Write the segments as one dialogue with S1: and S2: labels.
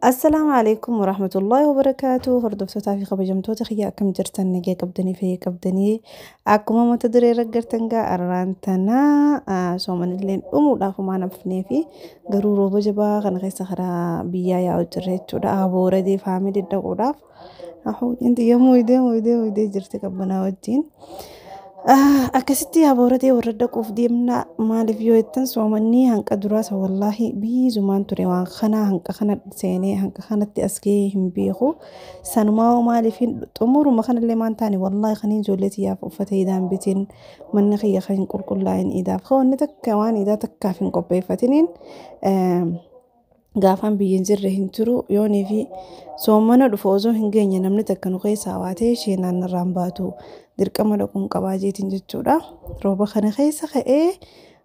S1: Assalaamu alaikum warahmatullahi wabarakaatu. Hordoftootaa fi kabajamtoota kiyya, akkam jirtan? Nagee qabdanii, fayyee qabdanii? Akkuma mata duree irra gartan gaa, arraan tanaa soomanillee dhumuudhaaf homaan hafnee fi garuu rooba jabaa kana keessa karaa biyyaa yaa'u jirra jechuudha. Abooradee faamilii dhaquudhaaf inti yommuu idee idee idee jirti qabbanaa wajjin. Akkasitti abooratee warra dhaquuf deemna. Maaliif yoo jettan, soomanni hanqa duraasa wallaahi biizumaan ture, waan kana hanqa kana seenee hanqa kanatti as gahee hin beeku. Sanumaa maaliif xumuruma kanallee maan taane, wallaahi kan ijoollee tiyyaaf uffata idaan bitin, manni kiyya kan hin qulqullaa'in, idaaf wanni takka waan idaa takkaaf hin qopheeffatiniin gaafaan biyya hin jirre hin jiru. Yoonii fi soomana dhufu osoo hin geenye namni takka nu keessaa waatee isheenaan irraan baatu dirqama dhaquun qabaa jeetiin jechuudha. Rooba kana keessa ka'ee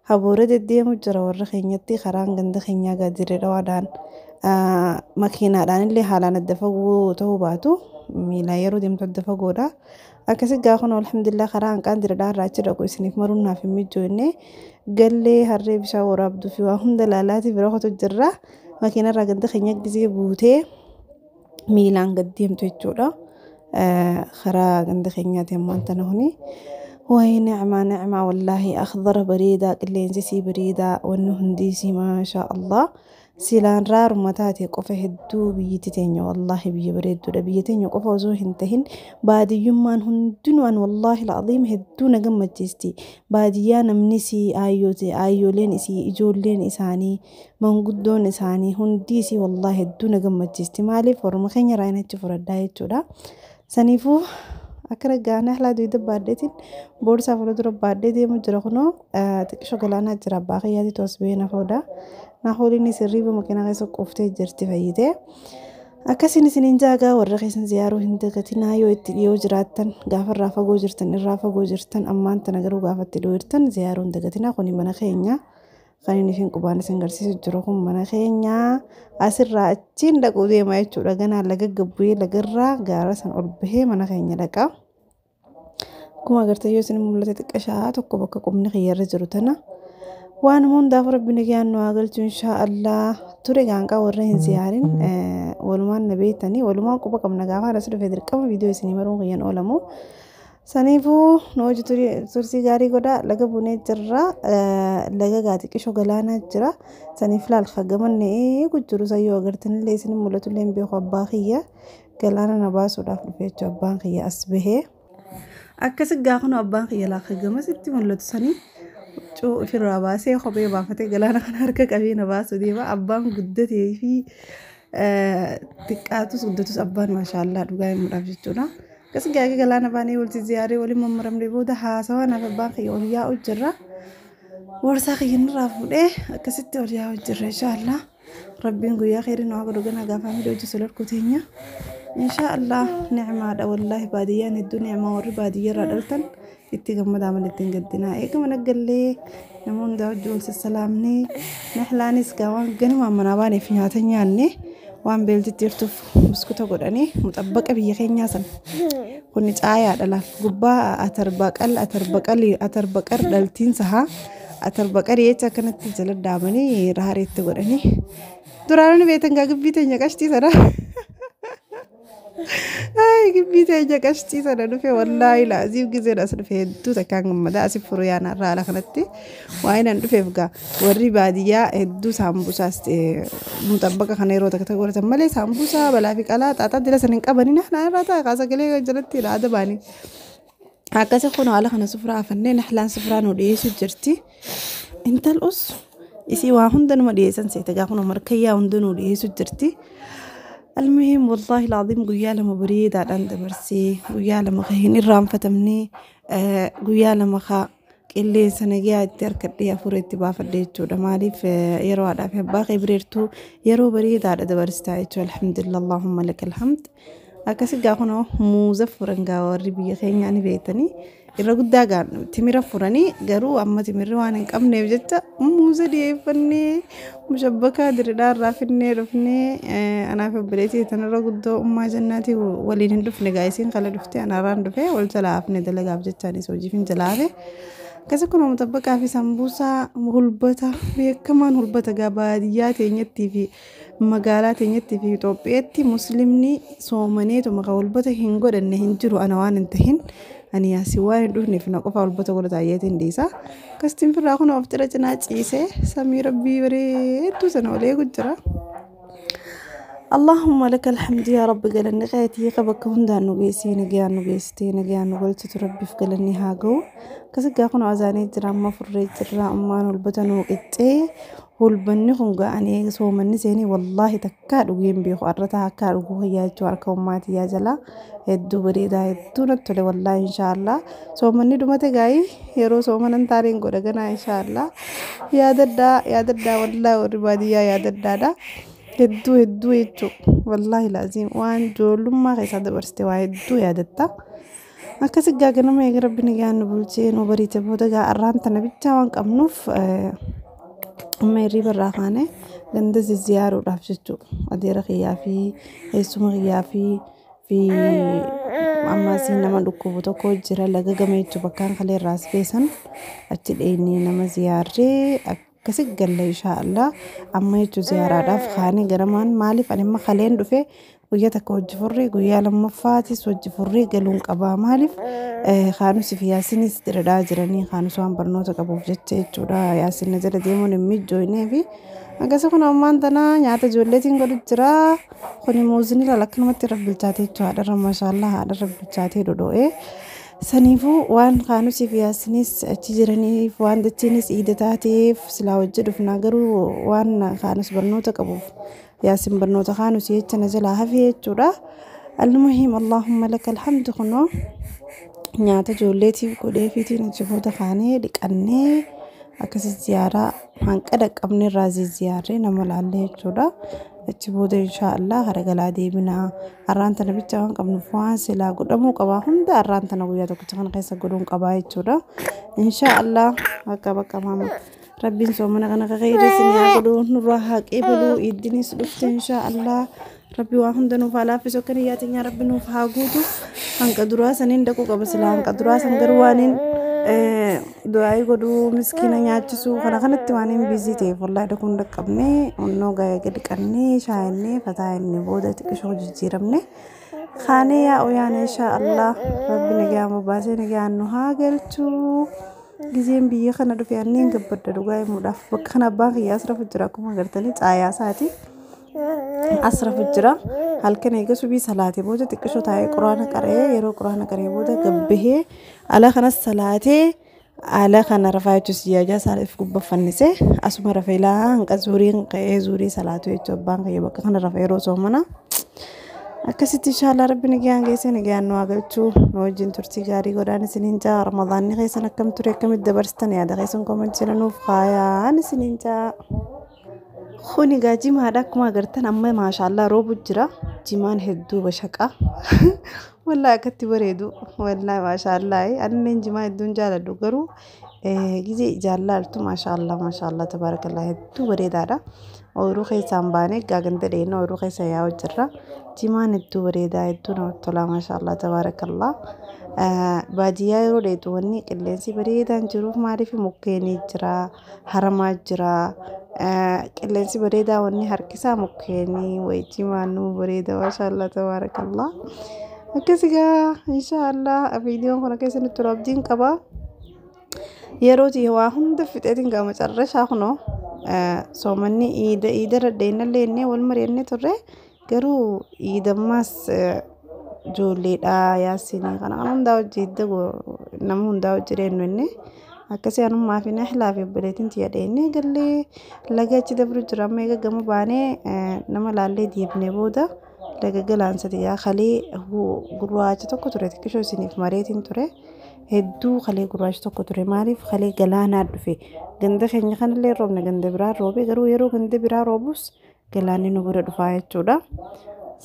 S1: haboora deddeemu jira warra keenyatti. Karaan ganda keenyaa gaadiree dhawaadhaan makiinaadhaan illee haalaan adda fagoo ta'uu baatu, miilaan yeroo deemtu adda fagoodha. Akkasi gaafa alhamdulillah karaa hanqaan diradhaa irraa achi dhaqu isiniif maruun naaf hin mijoonne. Gallee harree bishaan waraabduu fi waa hunda laalaati bira qotu jirra. Makiina irraa ganda keenya gisee buutee miilaan gad deemtu jechuudha. Karaa ganda keenyaati ammaan tana kuni. Wayi nicmaa nicmaa, wallaahi akhdara bareedaa, qilleensi sii bareedaa, wanni hundi isii maashaa Allah. Silaan raaruma taate qofa hedduu biyyatti teenya wallaahi biyya bareedduudha. Biyya teenya qofa osoo hin tahin baadiyyummaan hundinuu an wallaahi alcaziim hedduu na gammachiisti. Baadiyyaa namni isii aayyote, aayyooleen isii, ijoolleen isaanii, manguddoon isaanii hundi isii wallaahi hedduu na gammachiisti. Maaliif orma keenya irraa achi fudhadhaa jechuudha. Saniifuu akka raggaana halaa duyda baadheetiin boorsaa fuuldura baadhee deemu jira. Kunoo xiqqisho galaanaa jira, abbaa kiyyaati toos beena fuudha. Nahooliin sirriiba makiinaa keessa quuftee jirti fayyitee. Akkasiin isiniin jaagaa, warra keessan ziyaaruu hin dagatinaa yoo itti dhiyoo jiraattan. Gaafa irraa fagoo jirtan, irraa fagoo jirtan, ammaan tana garuu gaafa itti dhiyoo jirtan ziyaaruu hin dagatinaa. Kuni mana keenya kan inni isheen qubaan isin garsiisu jiru kun mana keenya. Asirraa achiin dhaquu deema jechuudha. Ganaa laga gabbu'ee lagarraa gaara san ol bahee mana keenya dhaqa. Akkuma agartan, yoo isin mul'ate xiqqashaa tokko bakka qubni kiyyarra jiru tana. Waan hundaaf rabbi nagaan nu haa galchu inshaa Allah. Ture gaanqaa warra hin ziyaarin walumaan na beektanii, walumaan quba qabna. Gaafa as dhufe dirqama viidiyoo isinii maruun kiyyan oolamu. Saniifuu nu hojii tursii gaarii godhaa. Laga bunee jirra, laga gaa xiqqishoo galaanaa jira. Saniif laal gamanne eegu jiru sayyoo agartanillee isin mul'atullee hin beeku. Abbaa kiyya galaana na baasuudhaaf dhufe jechuudha, abbaan kiyya as bahee. Akkasi gaafa nu abbaan kiyya lafa gamasitti mul'atu sanii huccuu ofirraa baasee kophee baafatee galaana kana harka qabee na baasuu deema. Abbaan guddatee fi xiqqaatus guddatus abbaan maashaallaa dhugaa himuudhaaf jechuudha. Akkas gaafa galaana baanee walitti ziyaaree waliin mammaramnee booda haasawaa naaf abbaan kiyya ol yaa'u jirra. Boorsaa kiyya irraa fuudhee akkasitti ol yaa'u jirra inshaallah. Rabbiin guyyaa kheyrii nu haa godhu, ganaa gaafa miidhoo hojii solarkuu teenya. Inshaallah nicmaadha, wallaahi baadiyyaan hedduu nicmaa. Warri baadiyyaa irraa dhaltan itti gammadaa malee ittiin gaddinaa. Eega mana gallee nama hundaa wajji wal sassalaamnee, nahlaanis gaa waan ganumaan manaa baaneef nyaata nyaanne, waan beeltitti jirtuuf buskuta godhanii muxabbaqa biyya keenyaa san. Kuni caayaadha laal, gubbaa atarbaqal atarbaqali atarbaqar dhaltiin sahaa atarbaqarii jecha akkanatti jala daabanii raareetti godhanii. Duraanuu beektan gaa gibbii teenya qashtii sana. Ay, gibbii teenya qashtii sana dhufe, wallaahi laaziif gizeen as dhufe hedduu takkaan gammada. Asi furu yaana irraa haala kanatti waa'ee nan dhufeef gaa warri baadiyyaa hedduu saambusaas muxabbaqa kana yeroo takka takka godhatan malee saambusaa balaa fi qalaa xaaxaa dila san hin qabanii nahnaa irraa ta'a kaa sagalee jalatti haada baanii. Akkasi kun haala kana sufuraa afannee nahlaan sufuraa nu dhiyeessu jirti. Intal us isii waa hunda numa dhiyeessan seete gaa kun markayyaa hunda nu dhiyeessu jirti. Almuhim wallaahi alcaziim guyyaa 2 bareedaadhaan dabarsee, guyyaa 2 ka hin irraanfatamne, guyyaa 2 ka qilleensa nagayaa itti harkadhee hafuura itti baafadhe jechuudha. Maaliif yeroo haadhaa fi abbaa kee bireertuu yeroo bareedaadha dabarsitaa jechuudha. Alhamdulillah, Allahumma lakal hamd. Akkasi gaa kunoo muuza furan gaa, warri biyya keenyaa ni beektanii. Irra guddaa gaa timira furanii, garuu amma timirri waan hin qabneef jecha muuza dhiyeeffannee mushabbakaa diridhaa irraa finnee dhufnee. Anaaf obboleettii tanarra guddoo ummaa jannaatii waliin hin dhufne gaa, isiin kala dhufte, anaarraan dhufe, wal jalaa hafne dalagaaf jechaanis hojiif hin jalaa hafe. Akkasi kun muxabbaqaa fi sambuusaa, hulbata beekamaan, hulbata gaa baadiyyaa teenyattii fi Magaalaa teenyatti fi Itoophiyaatti muslimni soomaneetuma kan holbata hin godhanne hin jiru ana waan hin tahin. Ani yaasii waan hin dhufneef na qofa holbata godhata ayyeetiin dhiisa. Akkasitiin firraa kun of cira cinaa ciisee samii rabbii bareedduu sana ol eegu jira. Allahumma laka alhamdu yaa rabbi galanni keetii bakka hundaan nu geessee nagaan nu geessitee nagaan nu galchitu rabbiif galanni haa ga'u. Akkasi gaa kun azaanee jira amma furree jirra ammaan holbata nuu qixxee holbanni kun ga'anii soomanni seenee wallaahi takkaa dhugee hin beeku har'a takkaa dhuguu fayyaa jechuu harka ummaatii yaa jalaa hedduu bareedaa hedduu natti tole wallaahi inshaallah soomanni dhumate gaa'ii yeroo soomanan taaneen godha ganaa inshaallah yaadaddaa yaadaddaa wallaahi warri baadiyyaa yaadaddaadha. Hedduu hedduu jechuudha wallaahi laaziim waan ijoollummaa keessaa dabarsite waa hedduu yaadatta. Akkasi gaa ganama eega rabbi nagaan nu bulchee nu bariite booda gaa arraan tana bichaa waan qabnuuf amma hirriiba irraa kaane ganda ziyyaaruudhaaf jechuudha. Adeera kiyyaa fi eessuma kiyyaa fi ammas nama dhukkubu tokko jira laga gama jechuudha bakkaan kalee irraa as beesan achi dheenyee nama ziyaarree akkasi galla inshaallah amma jechuun ziyaaraadhaaf kaanee ganamaan maaliif ani amma kaleen dhufe guyyaa takka hojii furree guyyaa lammaffaatis hojii furree galuun qabaa maaliif kaanus fi yaasinis diradhaa jiranii kaanus waan barnoota qabuuf jecha jechuudha yaasin na jala deemuun hin mijoonee fi akkasi kun ammaan tana nyaata ijoolleetiin godhu jira kuni muuziin ilaala akkanumatti irra bilchaatee jechuudha haadharra maashaallaa haadharra bilchaatee dhodho'ee. Saniifuu waan kaanusii fi yaasinis achi jiraniif waan dachiinis iida taateef silaa hojii dhufnaa garuu waan kaanus barnoota qabuuf yaasin barnoota kaanus jecha na jalaa hafee jechuudha. Almuhiim Allahumma laka alhamdu kunoo nyaata ijoolleetiif godheefiitiin achi booda kaanee dhiqannee akkasi ziyaaraa hanqa dhaqqabne irraa ziyaarree nama laallee jechuudha. Achi booda inshaallah hara galaa deebinaa arraan tana bicha waan qabnuuf waan silaa godhamuu qabaa hunda arraan tana guyyaa tokkicha kana keessa godhuun qabaa jechuudha. Inshaallah bakka bakka maama rabbiin soomana kana kaqeedee isin haa godhu nurraa haa qeebaluu iddinis dhufte inshaallah rabbi waa hunda nuuf haa laaffisu akka niyyaa teenyaa rabbi nuuf haa guutu hanqa duraa saniin dhaquu qaba silaa hanqa duraa san garuu waaniin du'aayii godhuu miskiina nyaachisuu kana kanatti waan hin biizii ta'eef wallaahi dhaquu hin dhaqqabne onnoo gaa'ee gadi qabnee shaayinee fataayinee booda xiqqishoo jijjiiramne kaanee yaa'u yaane inshaallah rabbi nagaan baasee nagaan nu haa galchuu. Gizeen biyya kana dhufe anneen gabbadda dhugaa himuudhaaf bakka kana abbaan kiyyaa asrafu jira akkuma agartanii caayaa isaati. Asrafu jira halkan eega subii salaatee booda xiqqishoo taa'ee quraana qaree yeroo quraana qaree booda gabbahee ala kanas salaatee ala kana rafaa jechuus yaajaa isaaniif gubbaa fannisee asuma rafee laa hanqa zuuriin qe'ee zuurii salaatu jechuun abbaan kiyya bakka kana rafa yeroo soomana. Akkasitti inshaallah rabbi nagaan geessee nagaan nu haa galchuu nu wajjin turtii gaarii godhaan isiniin jaa ramadaanni keessan akkam ture akkamitti dabarsitan yaada keessan comment nuuf kaayaan isiniin jaa. Kuni egaa jimaadha akkuma agartan amma maashaallaa roobu jira jimaan hedduu bashaqa wallaahi akkatti bareedu wallaahi maashaallaa anneen jimaa hedduun jaaladhu garuu gizee ijaan laaltu maashaallaa maashaallaa tabaarakallaa hedduu bareedaadha. Ooyiruu keessaan baanee ganda dheedna ooyiruu keessa yaa'u jirra. Jimaan hedduu bareedaa hedduu namatti tola maashaallaa tabaarakallaa. Baadiyyaa yeroo dheedu wanni qilleensi bareedaan jiruuf maaliif mukkeenii jira haramaa jira qilleensi bareedaa wanni harkisaa mukkeenii wayi jimaan nu bareeda maashaallaa tabaarakallaa. Akkas egaa inshaallah viidiyoon kun akka isinitti tolu abdiin qaba. Yeroo waa hunda fixeetiin gaa macarrashaa kunoo soomanni iida iida radheennallee innee wal mari'annee turre garuu iidammaas ijoolleedha yaasinii kana kana hundaa hojii hidda nama hundaa hojii dheennu inni akkasii anummaa fi nahlaa fi obboleettiin tiyya dheennee gallee laga achi dabru jira amma eega gama baanee nama laallee deebinee booda laga galaansati yaa kalee gurraacha tokko ture xiqqishoo isiniif mareetiin ture. Hedduu kalee gurraacha tokko ture maaliif kalee galaanaa dhufe ganda keenya kanallee roobne ganda biraa roobe garuu yeroo ganda biraa roobus galaanni nu bira dhufaa jechuudha.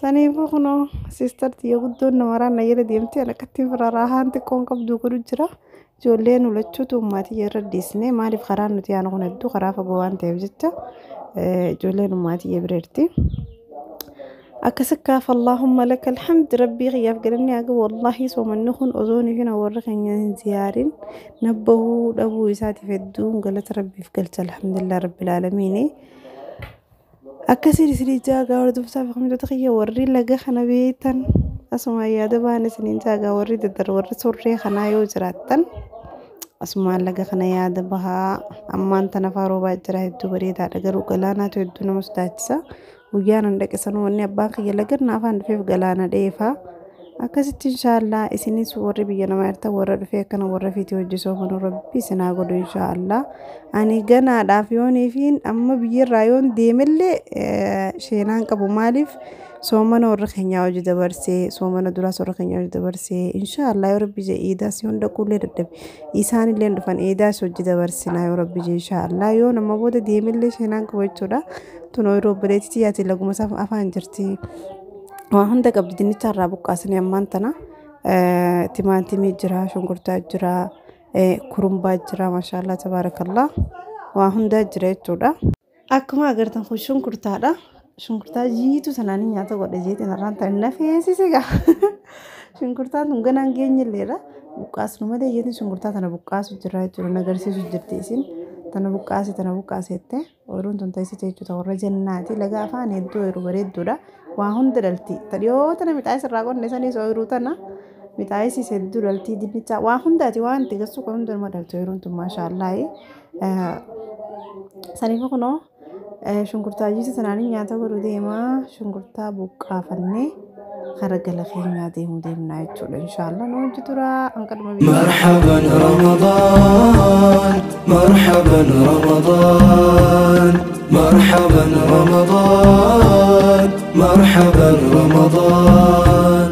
S1: Saniifuu kunoo siistar tiyya guddoon namaraan na jala deemtee ani akkattiin firaraahaan xiqqoon qabdu godhu jira. Ijoolleen ulachuutu ummaatii irra dhiisnee maaliif karaan nuti yaanu kun hedduu karaa fagoo waan ta'eef jecha ijoolleen ummaatii bira jirti. Akkas akkaaf Allahumma laka alhamd rabbii kiyyaaf galanni haa gahu wallaahi soomanni kun osoo fi warra keenya hin ziyaarin nabbahuu dhabuu isaatiif hedduun galata rabbiif galcha alhamdulillah rabbil aalamiin. Akkasiin isinii jaagaa hordoftoota fi kabajamtoota kiyya warri laga kana beektan asuma yaada ba'an isiniin jaagaa warri daddar warri surree kanaa yoo jiraattan asumaan laga kana yaada bahaa. Ammaan tana faa roobaa jira, hedduu bareedaadha, garuu galaanaatu hedduu nama sodaachisa. Guyyaan an dhaqe sanuu wanni abbaan kiyya laga afaan dhufeef galaana dheefaa. Akkasitti inshaallah isinis warri biyya namaa jirtan warra dhufee akkana warra fiitii hojii manuu rabbi isin haa godhu inshaallah. Ani ganaadhaaf yoonii fi amma biyyarraa yoon deemellee sheenaan qabu, maaliif soomana warra keenyaa hojii dabarsee, soomana duraas warra keenyaa hojii dabarsee, inshaallah yoo rabbi jee iidaas yoon dhaquullee dadhabe isaanillee dhufan iidaas hojii dabarsinaa yoo rabbi jee inshaallah yoo nama booda deemellee sheenaan qabu jechuudha. Tunoo yeroo obboleettii yaati laguma afaan jirti. Waa hunda qabdi, dinnicha irraa buqqaasanii ammaan tana timaatimii jira, shunkurtaa jira, kurumbaa jira, maashaallah tabaarakallah, waa hundaa jira jechuudha. Akkuma agartan kun shunkurtaadha. Shunkurtaa jiituu sanaan nyaata godhe jeetiin irraan tan nafeessise gaa. Shunkurtaan tun ganaan geenyilleedha. Buqqaasnu malee jeetiin shunkurtaa tana buqqaasu jira jechuudha. Nagarsiisu jirti isin. Tana buqqaase tana buqqaase jettee ooyiruun tun teessite jechuudha. Warra jennaati laga afaan hedduu ooyiruu bareedduudha. Waa hunda dhalti. Dhiyoo tana mixaayis irraa qonne sanis ooyiruu tana mixaayisiis hedduu dhalti, dinnichaa waa hundaati, waan itti gassu kun hunda nama dhalti ooyiruun tun maashaallaahi. Saniif kunoo shunkurtaa jiisu sanaan nyaata godhu deemaa, shunkurtaa buqqaafannee kara gala keenyaa deemuu deemnaa jechuudha. Inshaallah nu hojii tura hanqadhuma.
S2: مرحبا رمضان، مرحبا رمضان، مرحبا رمضان، مرحبا رمضان،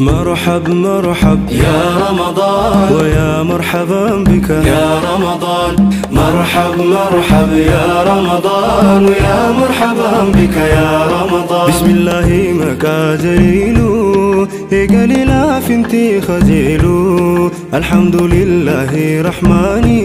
S2: مرحب مرحب يا رمضان، ويا مرحبا بك يا رمضان، مرحب مرحب يا رمضان، ويا مرحبا بك يا رمضان. بسم الله مكاجيلو إيقالي فنتي خجيلو، الحمد لله رحماني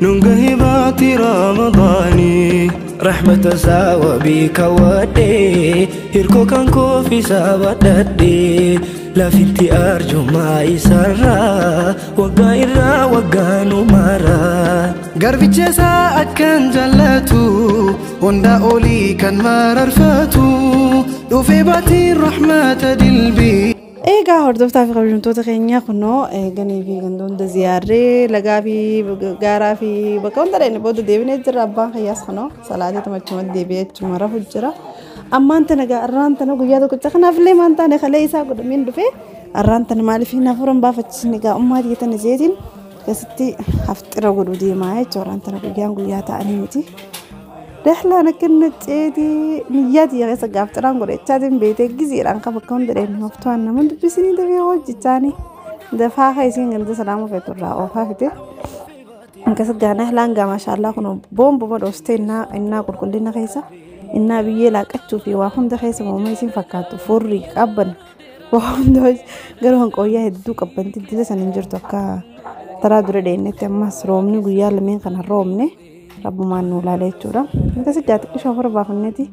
S2: ننقهبات رمضاني.
S3: Rahmata isaa wabii kaawwadhee hirkoo kan koofisaa badhadhee lafitti arjummaa isaarraa waggaa irraa waggaa numaraa.
S4: Garbicha isaa akkan jaallatu hundaa olii kan mararfatu dhufee baatiin rahmata dilbii.
S1: Egaa hordoftaa fi kabajamtoota keenya, kunoo ganii fi gandoota ziyaarree lagaa fi gaaraa fi bakka hunda dhaqne booda deebinee jira. Abbaan kiyyaas kunoo salaatii tumachumatti deebi'ee achuma rafu jira. Ammaan tana arraan tana guyyaa tokkicha kanaaf illee maan taane kalee isaa godhameen dhufee arraan tana maaliif hin hafuuran baafachiisne gaa ummaa tiyya jeetiin akkasitti haftira godhu deemaa jechuudha. Arraan tana guyyaan guyyaa ta'anii miti. Dahlaan akkana ceetii niyyaa tiyya keessa gaafxiraan godhachaatiin beetee gizeedhaan kan bakka hunda dheerni haftuwaan nama dubbisanii dafee hojjechaanii dafaa ka isiin ganda salaama feetu irraa oofaa fite. Akkas gaana hlaan gaa maashaallaa kun boombuma dhoostee innaa qulqullina keessa innaa biyyee laaqachuu fi waa hunda keessa mooma isiin fakkaattu furrii qabban waa hunda garuu hanqooyyaa hedduu qabbanti dila san hin jirtu akka taraa dura dheennetti. Ammas roobni guyyaa lameen kana roobne rabbumaan nu ilaala jechuudha. Akkasi gaa xiqqishoo afur baafanneeti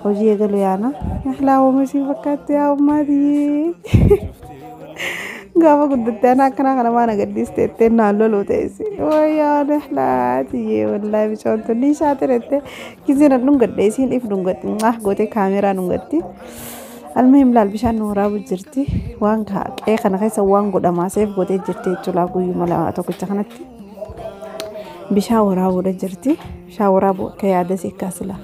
S1: hojii eegalu yaana. Ahlaa hoomuu isiin fakkaatti yaa ummaatii. Gaafa guddatte ana akkanaa kana waan agarsiiste jettee naan loluu ta'es. Wayyaa ahlaatiyyee wallaahi bishaan tun ni shaatirette. Giseen an dhungadhe isiin if dhungatti gootee kaameraa dhungatti. Almuhim laal bishaan nu waraabu jirti. Waan qe'ee kana keessa waan godhamaa seef gootee jirti jechuudha guyyuma lama tokkicha kanatti. Bishaan waraabuudha jirti. Bishaan waraabuu akka yaada si kaasila.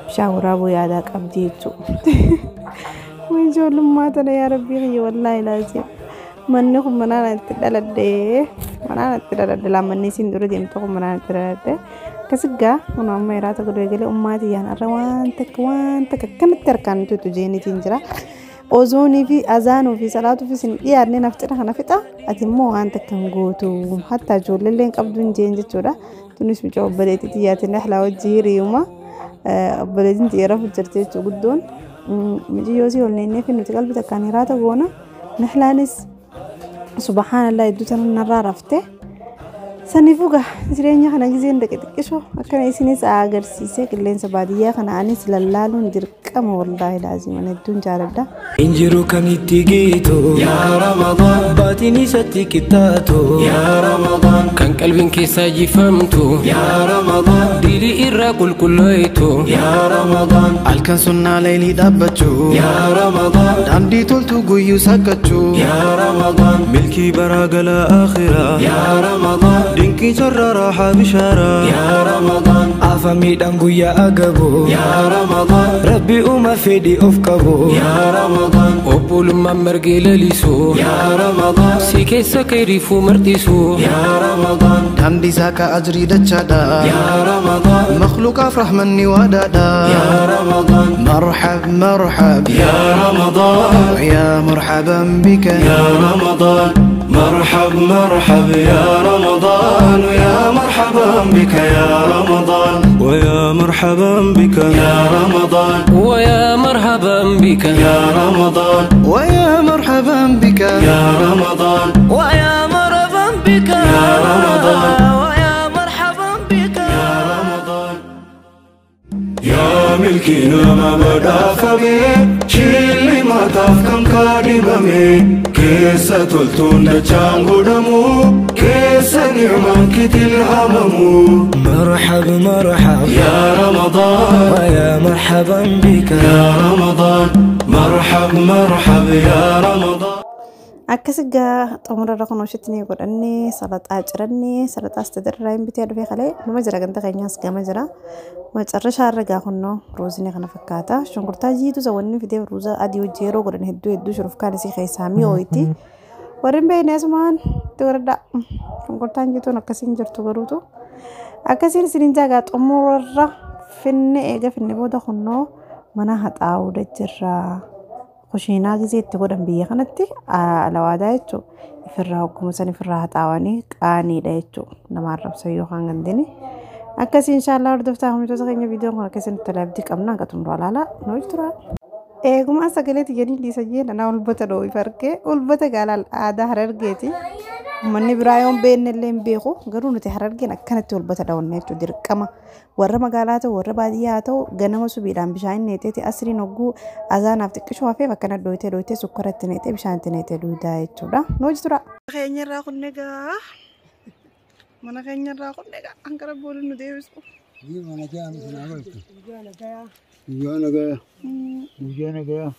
S1: Bishaan waraabuu yaadaa qabdi jechuudha. Ijoollummaa tana yaa rabbii kiyya wallaahi laazim. Manni kun manaan itti dhaladhe. Manaan itti dhaladhe laa, manni isiin dura deemtu kun manaan itti dhaladhe. Akkas gaa kun amma yeraata godhu eegalee ummaatii yaan arra waan takka waan takka akkanatti harkaan nuti jeenitiin jira. Ozoonii fi azaanuu fi salaatuu fi isin dhiyaanne naftira kana fixa, ati immoo waan takka hin gootu hatta ijoolleellee hin qabdu hin jeen jechuudha. Tunis mucaa obboleettii tiyyaatiin dhahlaa wajji hiriyuma obboleettiin tiyya rafu jirti jechuu guddoon. Mucayyoo si ol neennee fi nuti qalbii takkaan hiraata goona. Nahlaanis subhaanallah hedduu tana narraa rafte. Saniifuu gaa jireenya kana gizeen dhaqe xiqqishoo akkana isinis agarsiisee qilleensa baadiyyaa kana anis lallaaluun dirqama. Dirqama wallaahi laaziman hedduun jaaladha.
S3: Injiru kan itti geetu
S2: Yaa Ramadaan
S3: baatiin isatti qixxaatu
S2: Yaa Ramadaan
S5: Kan qalbiin keessaa jifamtu
S2: Yaa Ramadaan
S5: Dilii irraa qulqulleeytu
S2: Yaa Ramadaan
S4: Halkan sunnaa leelii dhaabbachuu
S2: Yaa Ramadaan
S4: daandii toltuu guyyuu saqqachuu
S2: Yaa Ramadaan Milkii baraa galaa akhiraa
S4: Yaa Ramadaan
S2: Dinqii carraa raaxaa bishaaraa Yaa Ramadaan
S3: afa miidhaan guyyaa agabu
S2: Yaa Ramadaan
S3: rabbi uuma fedhii of qabu
S2: Yaa Ramadaan
S5: Obbolummaan margee lalisu
S2: Yaa Ramadaan
S5: Si keessa keeriifuu martisu
S2: Yaa Ramadaan
S4: daandii saaqaa ajrii dachaadha
S2: Yaa Ramadaan
S4: makhluuqaaf rahmanni waadaadha
S2: Yaa Ramadaan
S4: marxab marxab
S2: Yaa Ramadaan
S4: يا مرحبا بك
S2: يا رمضان مرحب مرحب يا رمضان ويا مرحبا بك يا رمضان ويا مرحبا بك يا رمضان
S5: ويا مرحبا بك
S2: يا رمضان
S4: ويا مرحبا بك
S2: يا رمضان
S3: ويا مرحبا بك
S2: يا رمضان
S3: ويا مرحبا بك
S2: يا رمضان يا ملكنا ما بدا فمي شيلي ما تفكم كادممي كيسة تلتون دجان قدمو كيسة نعمان كتل هممو
S3: مرحب مرحب
S2: يا رمضان
S3: ويا مرحبا بك
S2: يا رمضان مرحب مرحب يا رمضان
S1: Akkas egaa xumurarra kun ooshitti ni godhannee salaxaa cirannee salaxaas tadarraa hin bitee dhufee kalee numa jira ganda keenyaas gama jira. Macarrashaa irra gaa kunnoo ruuzni kana fakkaata. Shunkurtaa jiitu isa wanni fidee ruuza adii hojii yeroo godhan hedduu hedduu shurufkaan isii keessaa mi'ooyti. Warri hin beekne asumaan itti godhadhaa. Shunkurtaan jiituun akkasiin jirtu garuutu. Akkasiin isiniin jaagaa xumurarra finne eega finne booda kunnoo mana haxaa'uu jirra. Kushiinaa gisee itti godhan biyya kanatti alawaadaa jechuudha. Ifirraa hogguma san ifirraa haxaawanii qaaniidha jechuudha. Nama arrabsan yookaan gandini. Akkasii inshaallah hordoftaa hojjettoota keenya viidiyoon kun akkasiin itti abdii qabna akka xumura ilaalaa nu tura. Eegumaa sagalee tiyyanii dhiisa jee nanaa ulbata dhoofi argee ulbata gaalaal aadaa harargeeti. Uummanni biraa yoo hin beekne illee hin beeku garuu nuti harargeen akkanatti ulbata dhawanna jechuudha dirqama. Warra magaalaa ta'u warra baadiyyaa haa ta'u ganama subiidhaan bishaan neeteeti asriin hogguu azaanaaf xiqqishoo hafeef akkana dooyitee dooyitee sukkara itti neetee bishaan itti neetee duudaa jechuudha. Nu hojii tura. Keenyarraa kun egaa mana keenyarraa kun egaa hanga booliin nu deebisu.
S6: Guyyaa nagayaa. Guyyaa nagayaa.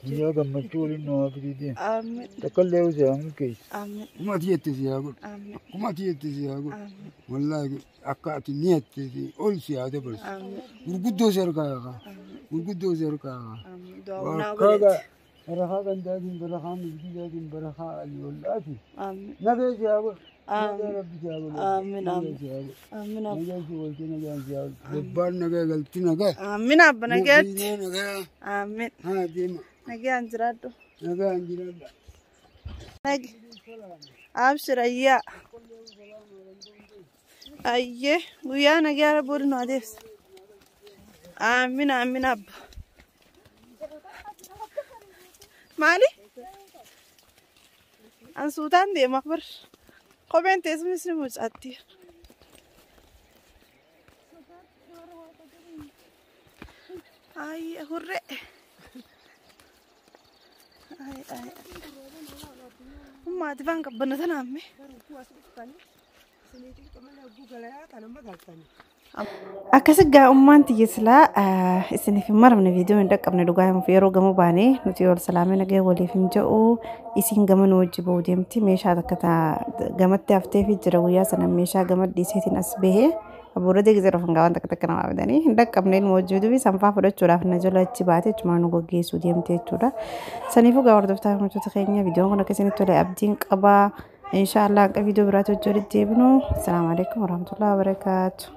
S6: Guyyaa gammachuu waliin nu haa fidite.
S1: Amiin.
S6: Takka illee si haa milkeessu.
S1: Amiin.
S6: Kuma ati jette si haa godhu.
S1: Amiin.
S6: Kuma ati jette si haa godhu.
S1: Amiin.
S6: Wallaahi akka ati ni jette si ol si haa dabarsu.
S1: Amiin.
S6: Gurguddoo si harkaa haa. Gurguddoo si harkaa haa.
S1: Amiin. Du'aa naa
S6: Wakkaa
S1: godheeti.
S6: barakaa gandaatiin barakaa misgiidaatiin barakaa alii
S1: Amiin.
S6: Nagee si haa godhu.
S1: Amiin.
S6: Nagee rabbi si haa godhu.
S1: Amiin.
S6: Nagee si haa godhu.
S1: Amiin.
S6: Nagee si oolchee nagaan si haa godhu. Bobbaan nagee galti nagee.
S1: Amiin abba nagaatti.
S6: Nagee nagee.
S1: Amiin.
S6: Haa deema.
S1: Nagaan jiraadhu.
S6: Nagaan jiraadha.
S1: Nag. Abshir ayyaa. Ayyee guyyaa nagaa booli nu adeemsa. Amiin amiin abba. Maali? An suutaan deema bar. Kopheen teessumni ni mucaatti. Ay hurree. Ay ay. Ummaati faan qabbana tanaamme. Akkas egaa ummaan tiyya silaa isiniif hin maramne viidiyoo hin dhaqqabne dhugaa himuuf yeroo gama baanee nuti wal salaamee nagee waliif hin jedhu isiin gama nu wajji ba'uu deemti meeshaa takka gamatti hafteefi jira guyyaa sana meeshaa gama dhiiseetiin as bahee abuura deegzee dhufan gaawwan takka takka namaa bitanii hin dhaqqabne ilma hojii dubii sanfaa fudhachuudhaaf na jala achi baate jechuudha nu gaggeessuu deemte jechuudha. Saniifuu gaa hordoftaa hojjettoota keenya viidiyoon kun akkasinitti tole abdiin qabaa. Inshaallah hanga viidiyoo biraatti hojii walitti deebinu. Assalaamu alaikum warahmatullahi wabarakaatu.